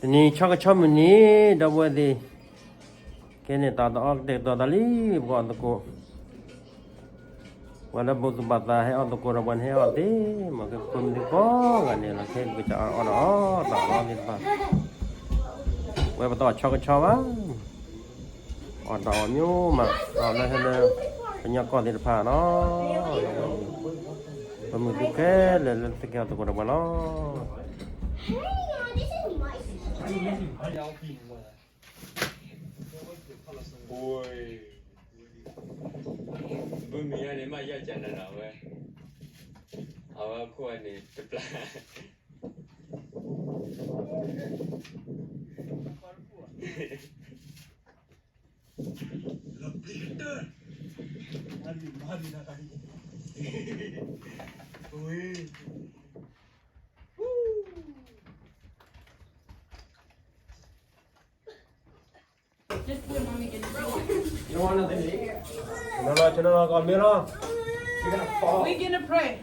တနံၤဆီကဆီမုၢ်နံၤ ဒီပုၢ်ဝဲၢ်သ့ၣ်, ကဲန့ၣ် တၢ်တအီၣ်ကတဲာ်ကတီၤသးလံ ပကအီၣ်သကိး, ပှၤလၢဘိးသူၣ်ဘၣ်သးဟဲအီၣ်သကိးဒီးပှၤန့ၣ်ဟဲအီၣ်သ့, မ့ၢ်ကဲခိၣ်မုၢ်နံၤကိးဂၤန့ၣ် လီၤခဲကစၢ်အီၣ်ဒီးအီၣ်တၢ်အီၣ်သ့ၣ်တဖၣ်, ဝဲပတအီၣ်ဆီကဆီဘၣ်, အီၣ်တၢ်အီၣ်မ့ၢ်မး, အီၣ်လၢဟဲလၢ ကညီကီၢ်သ့ၣ်တဖၣ်လီၤ. ပမုၢ်သူခဲလၢာ်လၢသုကဲအီၣ်သကိးဒီးပှၤလီၤ. ဘုမံၤယါန့ၣ်မ့ၢ်ယၢ်ကၢ်နၤဒီးဝဲ, အဝဲခိၣ်န့ၣ်တပျၢ် Just put mommy in the room. You don't want nothing to eat? No, no, no, no, no, no. We gonna pray.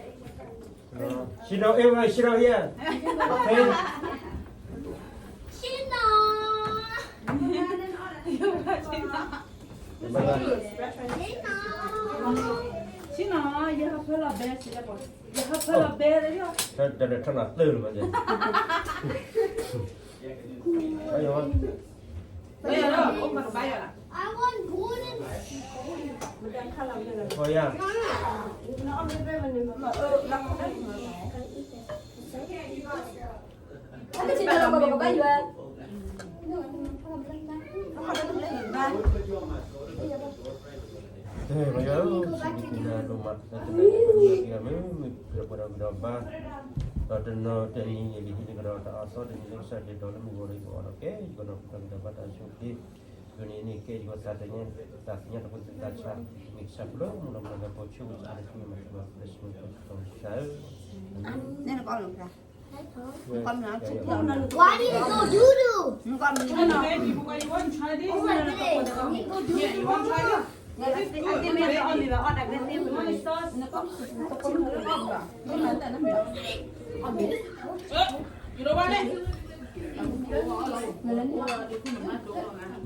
No. Sit down, everybody sit down here. Okay? Sit down. Sit down. You have a lot of bed, sit up. You have a lot of bed, you know. Turn, turn, turn on, turn on. Let me go back to the room. ဒီးတနီၤတနံၤန့ၣ် လၢဟံးန့ၢ်ကဒီးတၢ်အီၣ်သီတနံၤလၢကစၢ်ဒၣ်ဒီး လၢမုၢ်ဂီၤလၢယကအိၣ်ဒီးကဲယကဒီး ပတၢ်ဂံၢ်တၢ်ဘါတၢ်အိၣ်ဆူၣ်အိၣ်ချ့, ယိၤန့ၣ်န့ၣ် ကဲယကသးတညါ သးသညါတၢ်ဖိသၣ်တၢ်ဆါ, မ့ၢ်ကစၢ်ပျိမုၢ်လီၤမုၢ်လီၤ လၢပှၤဆိၣ်ဂ့ၤအါတက့ၢ် မၤသကိးသးဆူၣ်မၤသကိးကစၢ်ဧၢ. Why did it go doo doo? Oh my goodness. It go doo doo. That's good.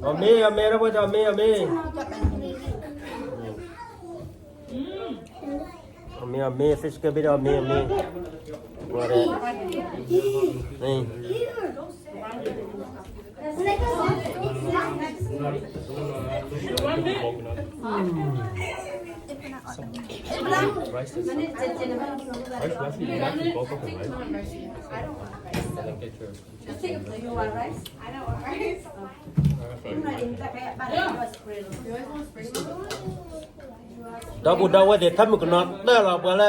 အမ့ၢ် အမ့ၢ် ရဘၣ်တၢ် အမ့ၢ် အမ့ၢ် အမ့ၢ် အမ့ၢ် fish ကဘ့ၣ်ဒီး အမ့ၢ် အမ့ၢ် ဝဲ Rice is, rice is not too bulk up in rice. I don't want rice. Just take a plate. You want rice? I don't want rice. ဒီပုၢ်ဒီဝဲၢ်သ့ၣ် ထၢမုၣ်ကနီၤတၢၢ်လီၤ ပှၤလၢ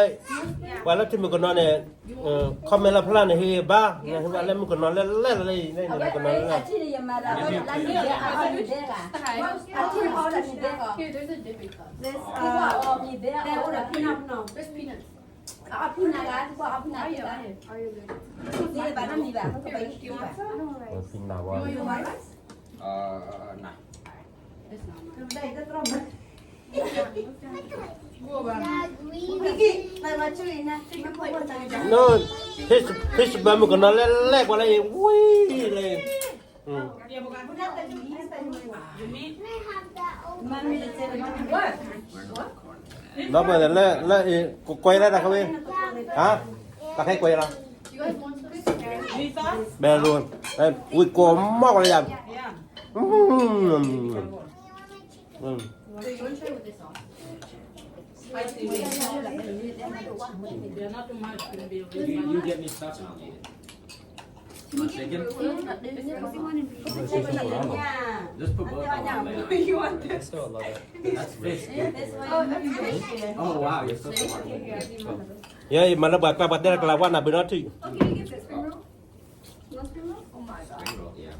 ပှၤလၢထံမုၣ်ကနီၤန့ၣ် comment လၢဖျါန့ၣ် ဟ့ၣ်ဘါ နဟ့ၣ်ဘါလၢမုၣ်ကနီၤလၢလဲၣ်လၢ လၢမုၣ်ကနီၤလၢ Here, there's a dipping cup. There's, uh, peanut. There's peanuts. Peanut. Uh, nah. It's not. No, fish, fish ဘၣ်မုၣ်ကနီၤလဲၣ်လဲၣ် ကွၢ်လၢအံၤ ဝံၤလၢ ဒီပုၢ်ဝဲၢ်လၢ လၢ ကွဲးလၢတၢ်ခဝ့ ဟါ တၢ်ခဲကွဲးလီၤ ဘဲလူ ဝံၤကိးမီၢ်ကလၢယၤ You get me stuff and I'll eat it. You want chicken? Just put both on there. You want this? That's still a lot of, that's fish. Oh, that's fish. Oh, wow, you're so smart. ယဲ မၤလၢပှၤကျါပှၤတဲလၢကလၤဝါနၢ်ဘုးနီထံၣ် Okay, you get this spring roll. You want spring roll? Oh my god. Spring roll, yeah.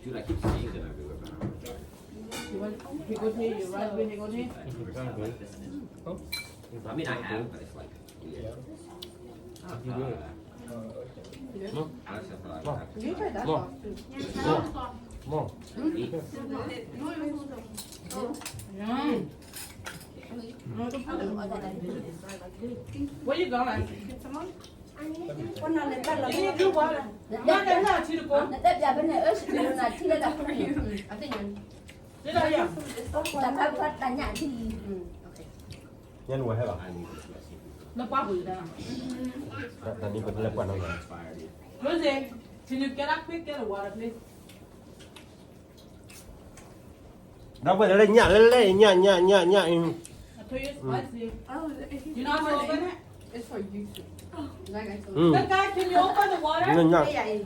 Dude, I keep seeing them everywhere, but I don't know where they are. You want, you go to your right, you go to I mean, I have, but it's like, yeah. Where you going? နတဲပြဖဲန့ၣ် အၢ နထံၣ်လၢတၢ်ဖုန့ၣ် တၢ်ဖဲဖဲတၢ်ညၣ်ထံၣ် ညၣ်နဝဲဟဲဘၣ် တၢ်နံၤပတလဲၤပှၢ်နီၤ Rosie, can you get up quick, get a water, please? ဒီပုၢ်ဝဲၢ်လၢညၣ်လဲၣ်လဲၣ် ညၣ် ညၣ် ညၣ် ညၣ် I told you it's spicy. You know how to open it? It's for YouTube. That guy, can you open the water? ညၣ်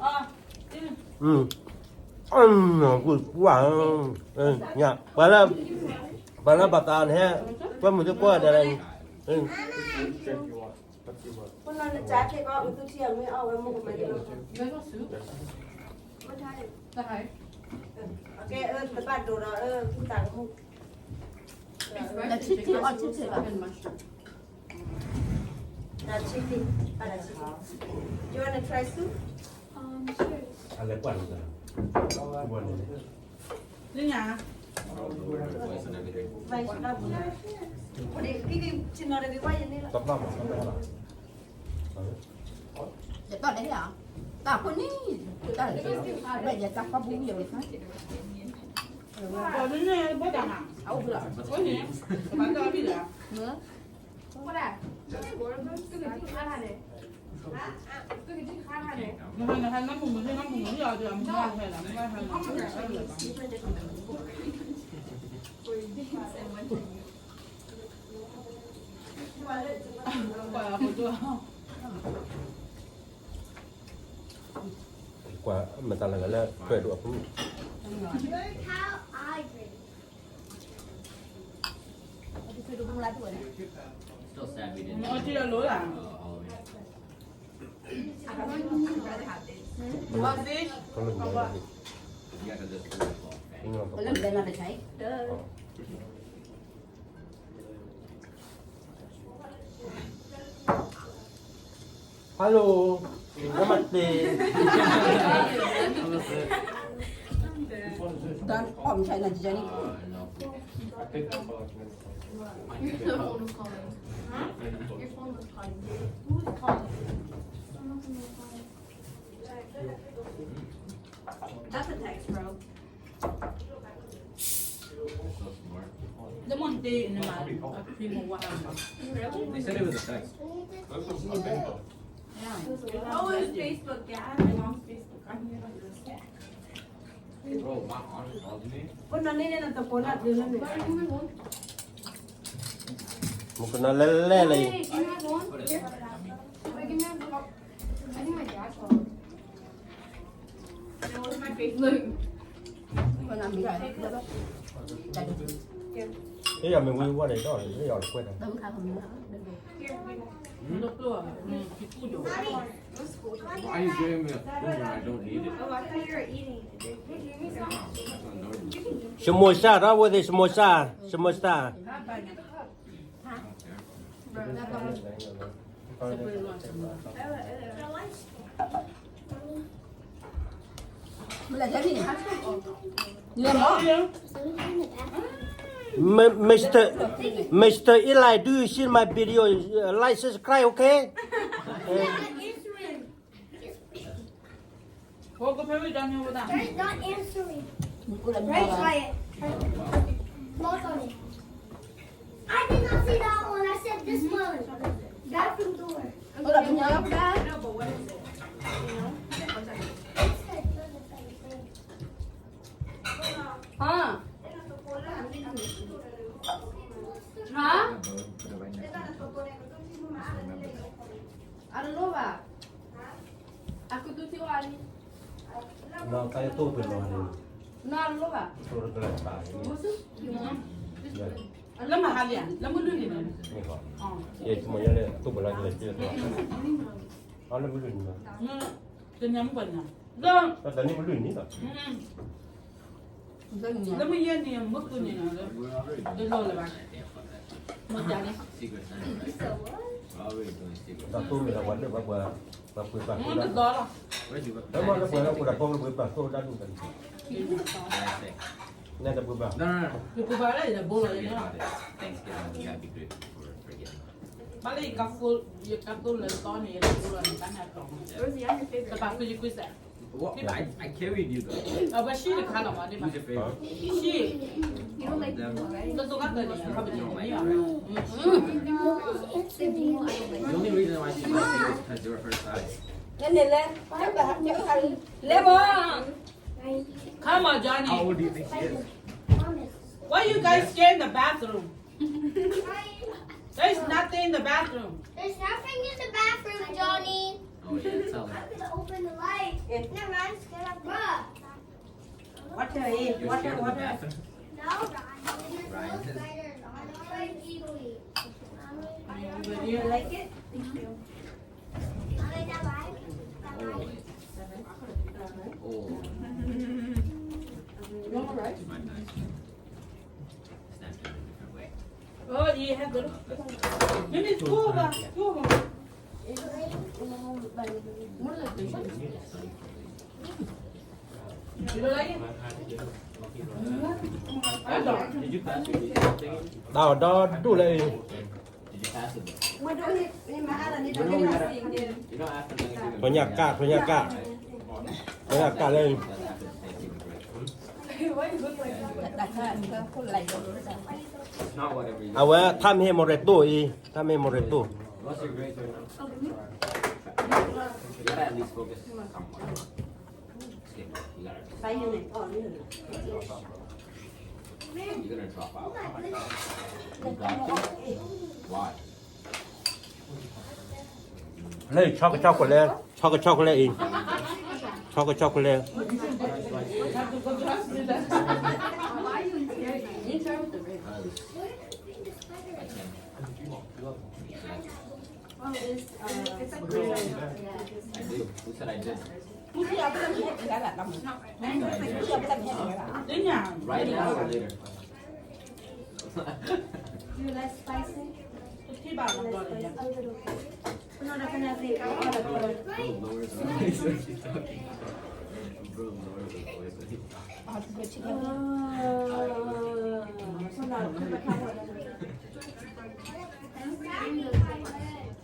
Uh, mm. ညၣ် ပှၤလၢ ပှၤလၢဘၣ်သးန့ၣ် ပှၤမုၣ်သကိးဒၣ်လဲၣ် Put on the jacket, ကသူထံအမ့ၢ်အီၣ်ဝဲမုၢ်ကမဲ You guys want soup? What time? Okay, တဘၣ်ဒိးဒီး ကူတၢ်ကမူ It's spicy chicken, chicken and mushroom. The chicken, uh, the chicken. You wanna try soup? Um, sure. အလဲၤကွၢ်န့ၣ် လၢညါ တဘျီမး တဘျီမး ယတၢ်လဲၣ်ဧါ တၢ်ဖိန့ၣ် တၢ်လဲၣ် ဘၣ်ယတၢ်ဖးဘူးယဝဲ အအိၣ်ဖုလီၤ အအိၣ်ဖုလီၤ ကွၢ်မတၤလဲၣ်လၢ ထွဲဒိၣ်အဖု Still sad we didn't. ဟယ်လို နမစ့ Done. Oh, I'm trying not to join it. Your phone was calling. Huh? Your phone was calling. Who's calling? That's a text, bro. Someone did in the mouth. They said it was a text. Yeah. Oh, it's Facebook. Yeah, I'm on Facebook. I'm here on this. မကနၣ်လဲၣ်လဲၣ်လံ မ့ၢ်ဝံဝဲဒီး လၢယွၤတကွဲးတၢ် Why are you giving me a spoon when I don't need it? ရှမိၢ်စၢ် ဒီးဝဲသ့ၣ် ရှမိၢ်စၢ် ရှမိၢ်စၢ် Mister Mister Eli, do you see my video? Uh, like, subscribe, okay? There's not answering. Right, try it. Try it. Knock on it. I did not say that one. I said this one. Bathroom door. Huh? Huh? I don't know that. အကဒုးသ့ဝါလံ နီၢ်လိၣ်ဘၣ် လၢမဟါလံ လၢမုၢ်လွံၢ်နံၤန့ၣ် မ့ၢ်ဃီ ယဲၢ်မ့ၢ်ယဲၢ်လၢအတိၢ်ပလီၢ်ကလဲၤက့ၤ အလၢမုၢ်လွံၢ်နံၤ တနံၤမုၢ်ပှၤနံၤ လၢ တနံၤမုၢ်လွံၢ်နံၤလီၤ လၢမုၢ်ယဲၢ်နံၤ မုၢ်ဃုနံၤန့ၣ် တလီၤလၢၤဘၣ် မ့ၢ်ဒ်န့ၣ် တၢ်သိၣ်မ့ၢ်လၢပှၤလၢပှၤပှၤပှၤပှၤသိၣ်လီၤ တမ့ၢ်လၢပှၤလၢပှၤတၢ်ဖိလၢပှၤပှၤသိၣ်ဒၣ်ဒူၣ်တၢ်န့ၣ် နဲၣ်တပှၤဘၣ် တပှၤဘၣ်လၢယတဘိလီၤယဲၢ် ဘၣ်လၢယကါသိလၢသီန့ၣ် ယလၢပူလီၤန့ၣ် တၢ်န့ၣ်အတီၢ်မး, တဘၣ်ကွံကွံစဲး, What? I, I carried you though. အဝဲ she တခါလီၤမး ဒ်ဘၣ် Who's your favorite? She. You don't like people, right? လၢသိကါတၢၢ်န့ၣ် အခါပညီ No, I don't. The only reason why she liked you is because you were her size. လဲၤလဲၤ, လဲၤမး Come on, Johnny. How old do you think she is? Why you guys stay in the bathroom? There's nothing in the bathroom. There's nothing in the bathroom, Johnny. Oh, yeah, tell her. I'm gonna open the light. Never mind, I'm scared of bruh. Water, eh? You're scared of the bathroom? No, Ryan. There's no spiders. I'm afraid of eagles. Do you like it? Thank you. I like that light. That light. Oh. You all right? Snapped in a different way. Oh, you have the. Maybe two of us. Two of us. You don't like it? ဒီးဒီဒူၣ်လဲၣ်, ထိၣ်ညၣ်ကၣ် ထိၣ်ညၣ်ကၣ်, ထိၣ်ညၣ်ကၣ်လဲၣ်. အဝဲ ထၢ်မ့ၢ်ဟဲ mojito အံၤ, ထၢ်မ့ၢ်ဟဲ mojito. You're gonna drop out. You got to. Why? လၢ chocolate chocolate, chocolate chocolate အံၤ, chocolate chocolate. I can. I do. Who said I did? Right now or later? Do you like spicy? Like spicy? A little bit. No, no, no, no, no. Bro, lower the voice. She's talking. Bro, lower the voice.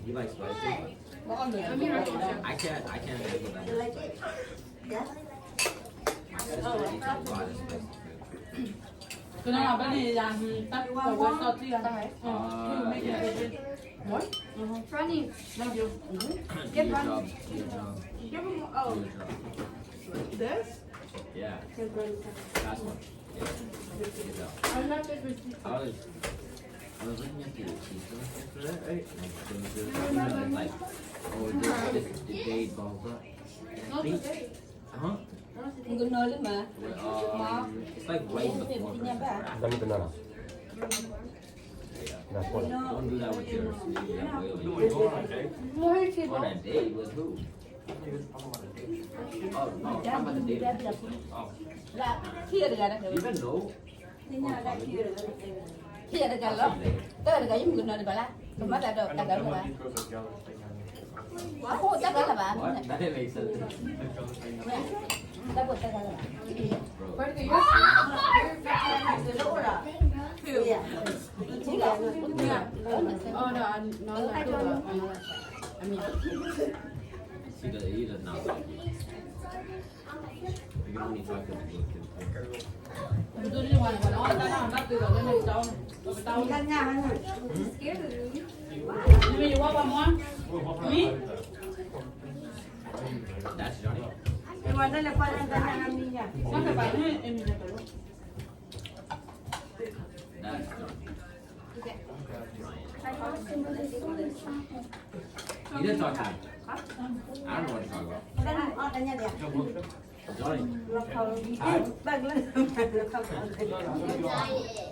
You like spicy? I can't, I can't handle that much spice. My sister eats a lot of spicy food. ကနၣ်ဘၣ်န့ၣ် ယၤ တၢ်ကဝဲစီၣ်ထံၣ်ဂၤ Uh, yeah. What? Ronnie. Love you. Get Ronnie. Your job. Your job. Give him, oh. Your job. This? Yeah. Last one. Yeah. Good job. I love it with you. I was, I was looking at the cheese for that, right? And it was like, oh, this, this, the day, blah, blah, blah. And I think, huh? Well, um, it's like right before Christmas. Don't do that with your sweetie. On a date with who? Oh, no, I'm talking about the date. Oh. Even though ခံဂၤတဂၤလီၤ, တဂၤတဂၤ ယမုၢ်ကနီၤဒံးဘၣ်လၢ ကမၤသးဒီးတဂၤလၢၤဘၣ်, အဃိတဂၤလၢၤဘၣ်, တၢ်ဖိတဂၤလၢၤဘၣ်, You didn't talk to me. I don't know what to talk about. Johnny. Hi.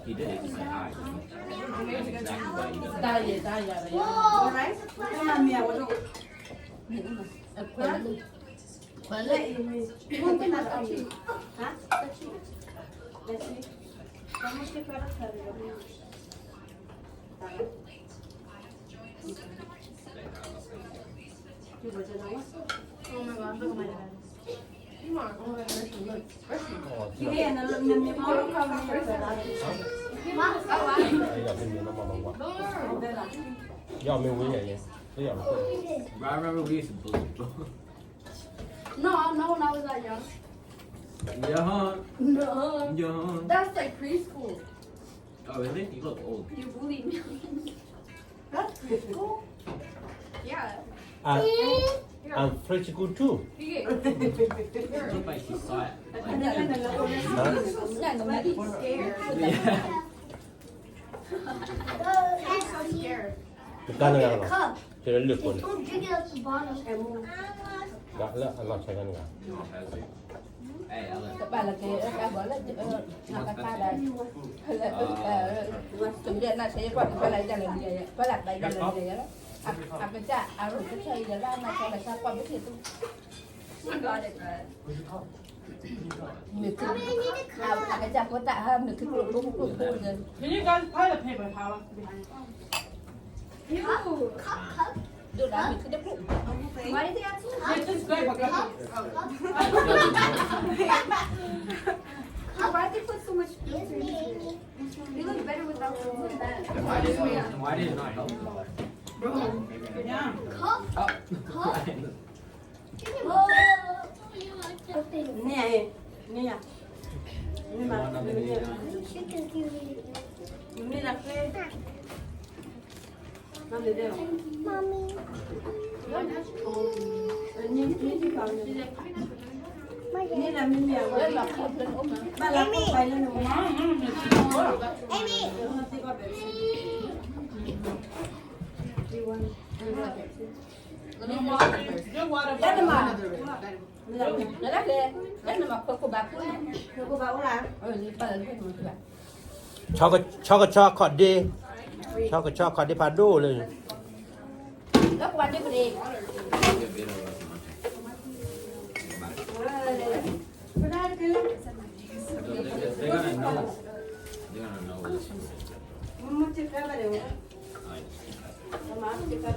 He did. He said hi. That's exactly what he does. All right. Y'all been doing my mama walk. Y'all been with her, yeah. Y'all been with her. I remember we used to bully people. No, no, when I was that young. Yeah. No. Yeah. That's like preschool. Oh, really? You look old. You bullied me. That's preschool? Yeah. I'm, I'm preschool too. Look like she saw it. Like, huh? Yeah. I'm so scared. Tɛကါနဂၤလီၤ, တလၢလၢကိးန့ၣ်, လၢအလီၤဆဲးကါနဂၤ, ကပာ်လီၤက့ၤအတၢ်ဘီလၢ, နကပာ်လီၤ, တမ့ၢ်နဆဲးယကွၢ် ပာ်လီၤတၢ်လၢလံယဲ, ပာ်လီၤတၢ်လၢလံယဲ, အကစၢ်အရိၣ်ကဆၢအံၤလၢနဆဲးလၢဆၢကွၢ်ဘၣ်ဆ့ၣ်သူ မ့ၢ်, အကစၢ်ဖိသၣ်ဟဲမ့ၢ် မ့ၢ်ကကျိၣ်ဖိကျိၣ်ဖိလၢ, Can you guys put the paper towel behind? Ew, cup, cup. ဒိၣ်ဒီးမ့ၢ်ကကျိၣ်ဖိ, Why did they have to? They just grabbed a cup. Why did they put so much filter in here? They look better without the filter. Why did, why did it not help? Bro. Yeah. Cup, cup. န့ၣ်, န့ၣ်, န့ၣ်မး, န့ၣ်လၢ, Mommy. န့ၣ်လၢမ့မ့ၢ်အဝဲ, Amy. Amy. Get water. လၢနမၤ, လၢနမၤခွဲးခိၣ်ဘၣ်ခိၣ်န့ၣ်, ခွဲးခိၣ်ဘၣ်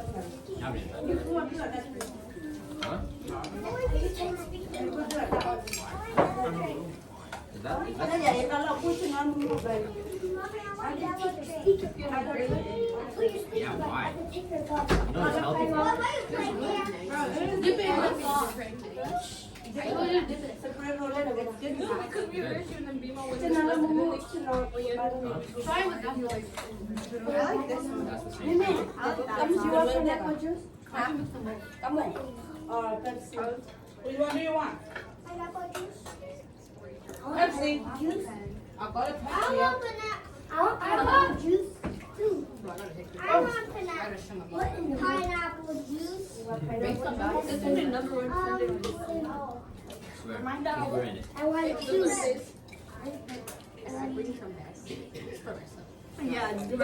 အိၣ်လၢ, ဆီကဆီခီၣ်ဒ့, ဆီကဆီခီၣ်ဒ့ဖးဒိၣ်လၢ, လၢကွၢ်ဒ့ပရ့, They're gonna know. They're gonna know this. Huh? Is that, is that, yeah, why? You know it's healthy for you. Try with that. I like this one. That's the same thing. Come, you want pineapple juice? Come on. Or Pepsi? Which one do you want? Pineapple juice. Pepsi. Juice? I got a Pepsi. I want pineapple. I want pineapple juice too. I want pineapple. What in the pineapple juice? This is the number one trending. Um, I want juice. Yeah, ain't no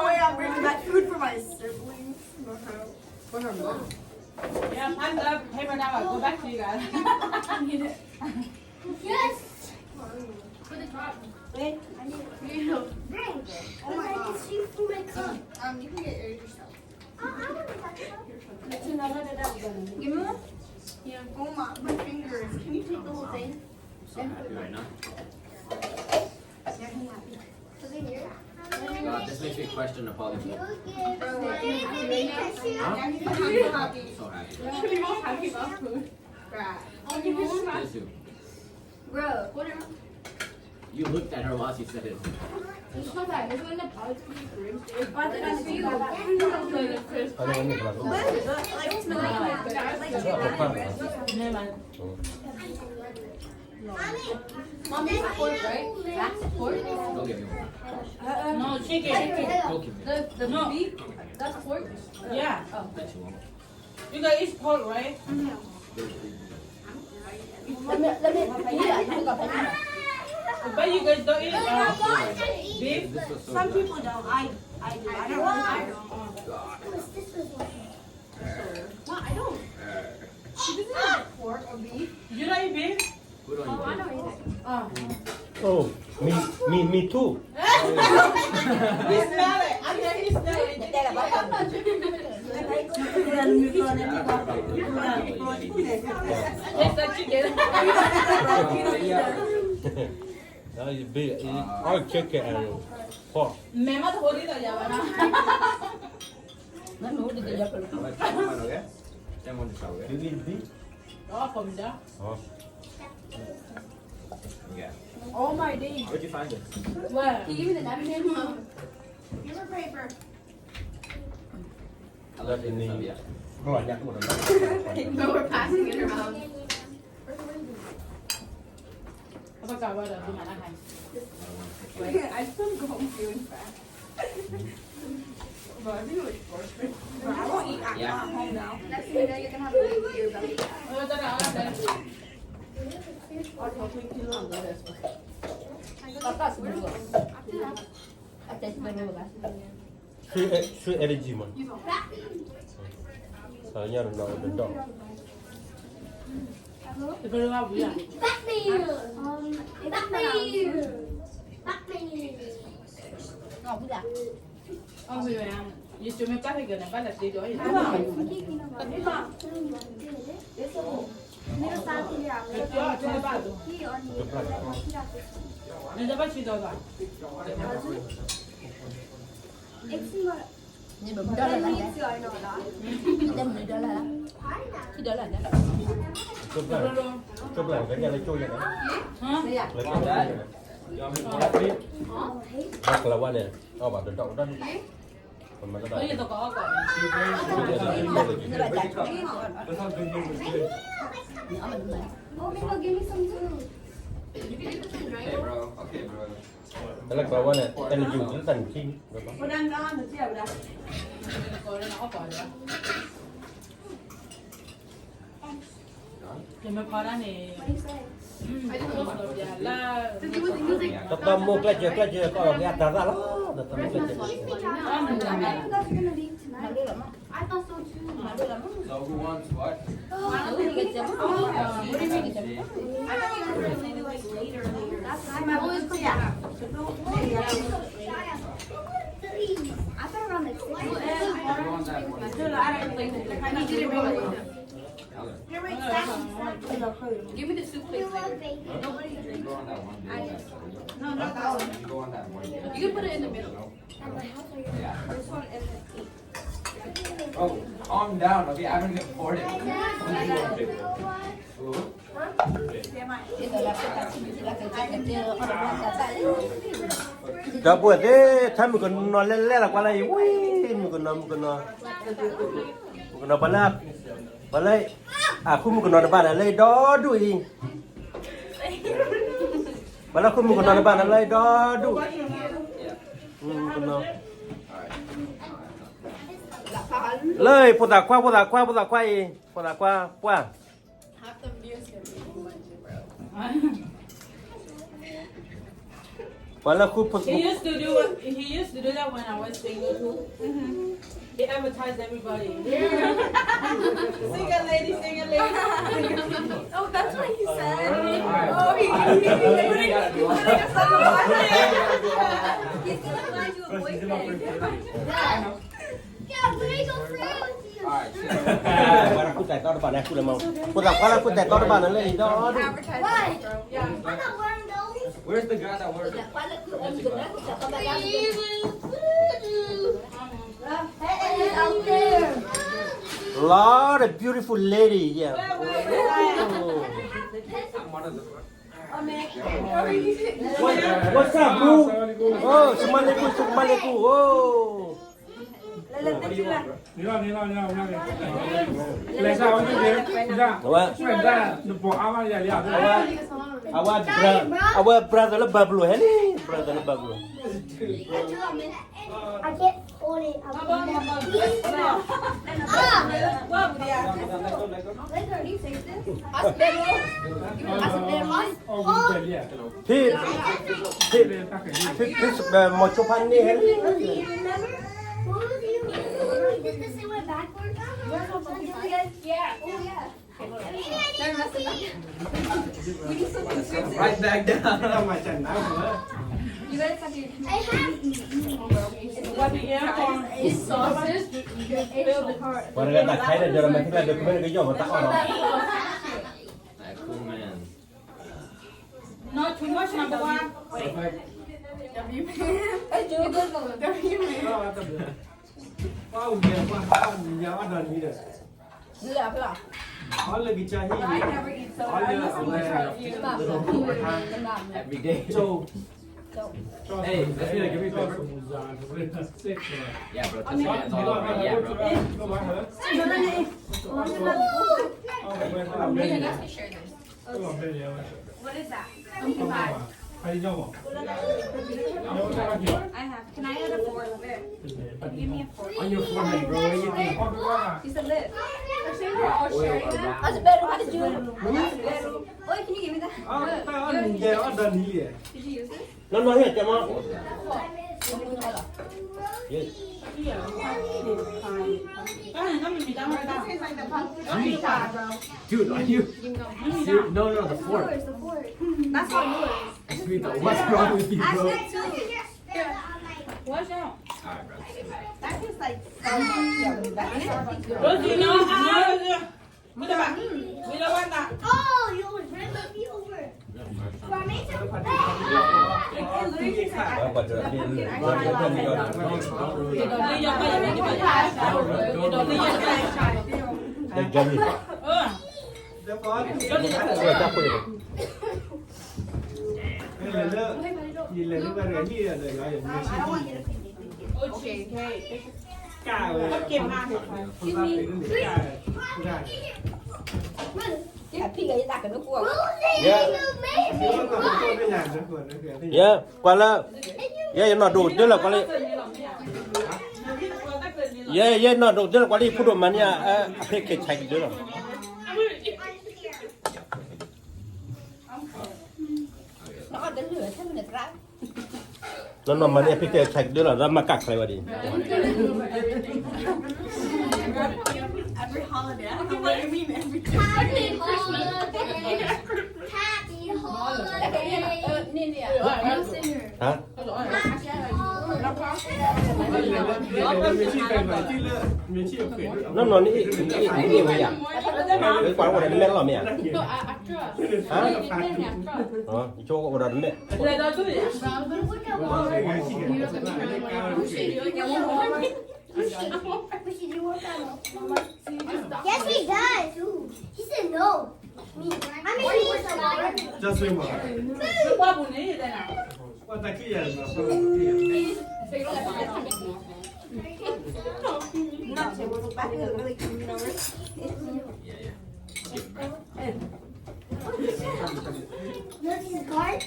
way I'm bringing back food for my siblings. For her, for her mom. Yeah, pass the paper towel. Go back to you guys. Yes. Put the top. Wait, I need it. Bring. Oh my God. It's you for my cup. Um, you can get yours yourself. I, I want that cup. Give me one. Yeah. Oh my, my fingers. Can you take the whole thing? I'm so happy right now. Yeah, I'm happy. Over here. God, this makes me question the polyglot. Huh? I'm so happy. You should be most happy about food. Bruh. Bless you. Bro. You looked at her while she said it. It's not that. It's when the polyglot is cringe. It's like, it's like, it's like, Mommy, that's pork, right? That's pork? Go give me one. No, chicken. Go give me one. The, the beef, that's pork? Yeah. Oh. Bet you won't. You guys eat pork, right? Let me, let me, yeah, you got pepper. I bet you guys don't eat, uh, beef. Some people don't. I, I do. I don't. I don't. Well, I don't. She doesn't eat pork or beef. You don't eat beef? Who don't eat beef? Oh, I don't eat it. Oh, me, me, me too. He smell it. I bet he smell it. It's like chicken. Now you big, you all chicken and pork. မဲမတဟိုဒီးယၤဘၣ်နၤ. နနဟိုဒီးယၤဖဲလီၤ. You eat beef? Oh, for me, yeah. Oh. Yeah. Oh my day. Where'd you find this? Where? He gave me the napkin. Give her paper. I left it in the. No, we're passing it around. အဘကဝဲဒီးဒုးမၤလၢဟါ I still go home feeling fat. But I think it was worth it. But I won't eat at home now. That's it. You're gonna have to leave your belly fat. I'll help you do all this. I got some. Sweet, sweet energy မး. ညါတော့ဒီး Batman. Um, Batman. Batman. ယကမ့ၢ်ပၢ်ဟဲကနၤ ဘၣ်လၢတ့ဒီး နဘၣ်ဆံဒီးဘၣ် နဘၣ်ဆံဒီးဘၣ် တမနုၤဒီးလၢ ခံဒီးလၢ ကၠိပျၢ် ကၠိပျၢ် ကညီလၢကၠိယဲၢ်န့ၣ် လၢကၠိယဲၢ်န့ၣ် ဘၣ်ကလၤဝါန့ၣ် အီၣ်ဘၣ်တဒီးတၢ်ဒူၣ် ပမၤတဘၣ် Oh, Miko, give me some too. Okay, bro. Okay, bro. တၢ်လၢကလၤဝါန့ၣ် တၢ်နယူၤ တၢ်နထံၣ် ယမ့ၢ်ဖီဒၣ်န့ၣ် တၢ်တၢ်မိၢ်ကျဲၢ်စၢၤကျဲၢ်စၢၤ ကီၢ်လီၤက့ၤအတၢ်သၣ်လီၤ တၢ်တၢ်မိၢ်ကျဲၢ်စၢၤ I thought so too. So who wants what? What do you mean? I thought you guys were gonna leave, like, late earlier. That's why my always come back. I thought around, like, six. Who wants that one? I don't think, like, I need you to bring it. Here, wait, stop, stop. Give me the soup, please. Nobody drinks. No, not that one. You can put it in the middle. At my house or your house? This one and the Oh, calm down, okay? I haven't even poured it. Hello? ဒီပုၢ်ဝဲၢ်သ့ၣ် ထါမုၣ်ကနီၤလဲၣ်လဲၣ်လီၤ ကွၢ်လၢအံၤ ဝံၤ မုၣ်ကနီၤ မုၣ်ကနီၤ မုၣ်ကနီၤ ပှၤလၢ ပှၤလၢ အဃုမုၣ်ကနီၤတဘၣ်န့ၣ် လၢအံၤဒီဒူၣ်အံၤ ပှၤလၢအဃုမုၣ်ကနီၤတဘၣ်န့ၣ် လၢအံၤဒီဒူၣ် မုၣ်ကနီၤ လၢအံၤ ဖိသၣ်ခွါ ဖိသၣ်ခွါ ဖိသၣ်ခွါအံၤ ဖိသၣ်ခွါပှၢ် Half the views can be too much, bro. ပှၤလၢဃု He used to do it. He used to do that when I was single too. He advertised everybody. Single lady, single lady. Oh, that's what he said. Oh, he, he, he, he, He's gonna find you a boyfriend. ပှၤလၢဃုသၣ်သီတဘၣ်န့ၣ် ဃုလၢမၤ ဖိသၣ်ခွါလၢဃုသၣ်သီတဘၣ်န့ၣ် လၢအံၤဒီဒူၣ် Where's the guy that works? Lot of beautiful lady, yeah. Oh. What, what's up, bro? Oh, စမါလ့ကူ, စမါလ့ကူ, oh. အဝဲ အဝဲ brother လၢ Buffalo ဟဲလံ, brother လၢ Buffalo. I can't hold it. Hospital. Hospital. ဖံ, ဖံ, ဖံ, ဖံ, မီၤစိဖါန့ၣ်ဟဲလံ. Remember? What was you? Did this thing went backwards? Yeah. Oh, yeah. Right back down. You guys have to. I have. What do you have on? It's sausage. It's hard. ပှၤတဂၤတၢ်ခါဒီး ဒီးမ့ၢ်သ့ၣ်တဖၣ် document ကယီၢ်မတၤအီၣ်လီၤ. Cool, man. Not Wait. W. W. ပၢ်အူညါ ပၢ်အူညါ အီၣ်ဒၣ်နံၤဒီး အီၣ်လၢကစၢ်ဟံၣ် အီၣ်လၢအဝဲ Every day. Hey, that's gonna give me pepper. Yeah, bro. That's all over. Yeah, bro. What is that? Twenty-five. I have. Can I add a fork? Can you give me a fork? On your forehead, bro. What do you think? She's a lip. That's better. How did you? Wait, can you give me that? Look, yours is better. Did you use this? No, no, here, come on. Yes. Dude, are you? Dude, no, no, the fork. Yours, the fork. That's not yours. What's wrong with you, bro? Ask that too. Watch out. All right, bro. That tastes like Starbucks. That's Starbucks. Bro, do you know? We don't want that. Oh, you would really be over. It literally tastes like Okay. Okay. Give me three. Yeah, ကွၢ်လၢ ယဲယနီၢ်ဒိၣ်ကတၢၢ်လၢကွၢ်လံ, ယဲယဲနီၢ်ဒိၣ်ကတၢၢ်လၢကွၢ်လံ ဖိဒိၣ်မၤန့ၢ် အဖဲကဲဆဲးကတၢၢ်လီၤ. နီၢ်နီၢ်မၤန့ၢ်အဖဲကဲဆဲးကတၢၢ်လီၤ ဒီးမၤကၢ်ချဲဝဲဒၣ်. Every holiday. What do you mean every time? Happy holiday. Happy holiday. ဟါ နီၢ်နီၢ်န့ၣ် အ့ၣ်ဝဲယၤ, ကွၢ်အိၣ်ဒီးနမဲာ်လီၤမ့ၢ်ဧါ, ဟါ, ယဆိကမိၣ်အိၣ်ဒီးနမဲာ် Yes, he does. He said no. Me. I mean, he said no. Just say what? What? Not to look back at the really coming over. Look, his card.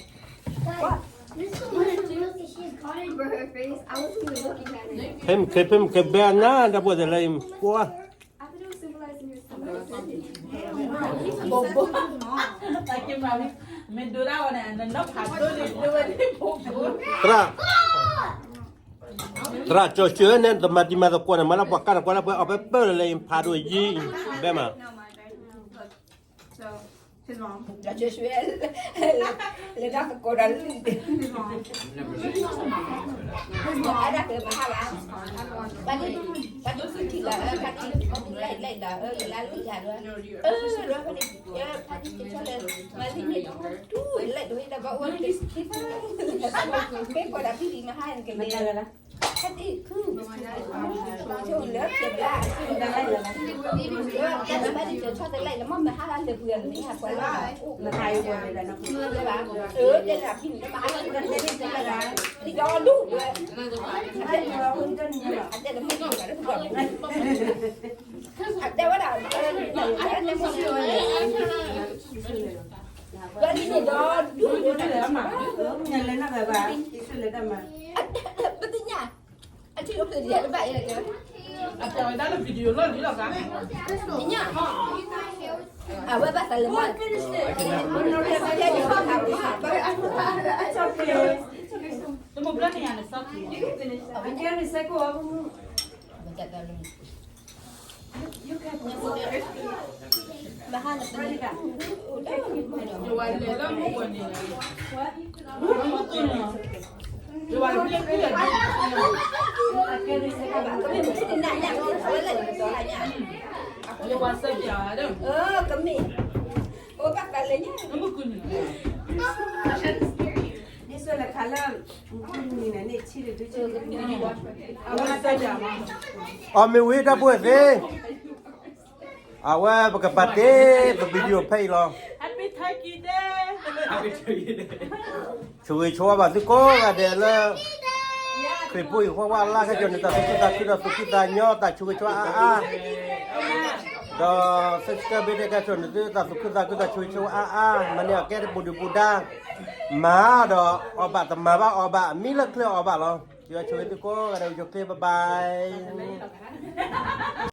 Guys, this is what it looks like. She's card for her face. I wasn't even looking at it. ဖဲမ့ၢ်ခဲ ဖဲမ့ၢ်ခဲဘဲနၤ ဒီပုၢ်ဝဲၢ်သ့ၣ်လၢ ပှၤ I thought it was symbolizing your stomach. ဘိဘိ မ့ၢ်ဒိဒၣ်ဝဲန့ၣ် နနီၢ်ဖးဒိၣ်န့ၣ် ဒိဝဲန့ၣ်ဘိဘိ သရၣ် သရၣ်ကၠီၤဆှၢန့ၣ် တမၤတံၤမၤသကိးန့ၣ် မၤလၢပှၤကၢ်န့ၣ် ကွၢ်လၢပှဲၤအီၤဖဲပၢၢ်လၢလၢ ဖးဒိၣ်ယံၤ ဘဲမး So, his mom. ကၠီၤဆှၢ လၢတၢ်သကိးဒီးလံ His mom. အဒၣ်ကမၤဟါလၢ ဘၣ်ဒ် ဘၣ်ဒ်ထံၣ်လၢ ဘၣ်ဒ် ဘၣ်ဒ်လဲၣ်လဲၣ်ဒီး လၢလၢယၤဒီး အၢ ဒီးဖဲန့ၣ် ဖဲန့ၣ်ကဆီလၢ မၤလံန့ၣ် တူၢ်လဲၣ်ဒိၣ်ဒီးဘၣ်အိၣ်တ့ၢ် မ့ၢ်ကီးဒီးဖံလံမဟါန့ၣ်ကလဲၤ ဟဲဒ်ခု ဆိလၢဖျဲးဘျါ တၢ်ဘၣ်ဒ်ကဆီတလဲၣ်လၢမ့ၢ်မဟါလၢလၢပှဲၤလၢ အၢ တဲလၢဖံန့ၣ်မဟါလၢလၢ ဒ်ဒီဒူၣ် အတဲလၢမ့ၢ်ကီးဒီး အတဲဝဲဒၣ် ဝဲလံန့ၣ်ဒီဒူၣ် ပသ့ၣ်ညါ အထံၣ်အိၣ်ဖျဲၣ်ဒ်ယတဘၣ်အံၤလၢကဲ အဝဲဘၣ်သးလၢမး တမ့ၢ်ဘျီန့ၣ်ယၤန့ၣ် sauce ကမ့ၢ် အိၣ်ဘၣ်သးလၢညါ ကမ့ၢ် အီၣ်မ့ၢ်ဝံၤတၢ်ပုၢ်ဝဲၢ်သ့ၣ်, အဝဲပကပာ်တ့ၢ်ပ video ဖဲအံၤလီၤ. ဆိၣ်ဂ့ၤဆိၣ်ဝါဘၣ်သုကိးဂၤဒဲးလၢ ခရံာ်ဖိအံၤ ကွၢ်ဝဲအလါခဲကၠီန့ၣ် တၢ်သူၣ်ခုသးခု တၢ်သူၣ်ဖှံသးညီ တၢ်ဆိၣ်ဂ့ၤဆိၣ်ဝါအါအါ ဒီး subscribe ဘ့ၣ်ဒဲးကဲဆိၣ်န့ၣ်သု တၢ်သူၣ်ခုသးခု တၢ်ဆိၣ်ဂ့ၤဆိၣ်ဝါအါအါ မၤန့ၢ်အီၤကဲတပူၤဒုၣ်ပူၤဒါ, မၤဒီးအီၣ်ဘၣ် တမၤဘၣ်အီၣ်ဘၣ် မံလၢချ့အီၣ်ဘၣ်လီၤ. ယွၤဆိၣ်ဂ့ၤသုကိးဂၤဒဲး ယိၤချ့ bye bye.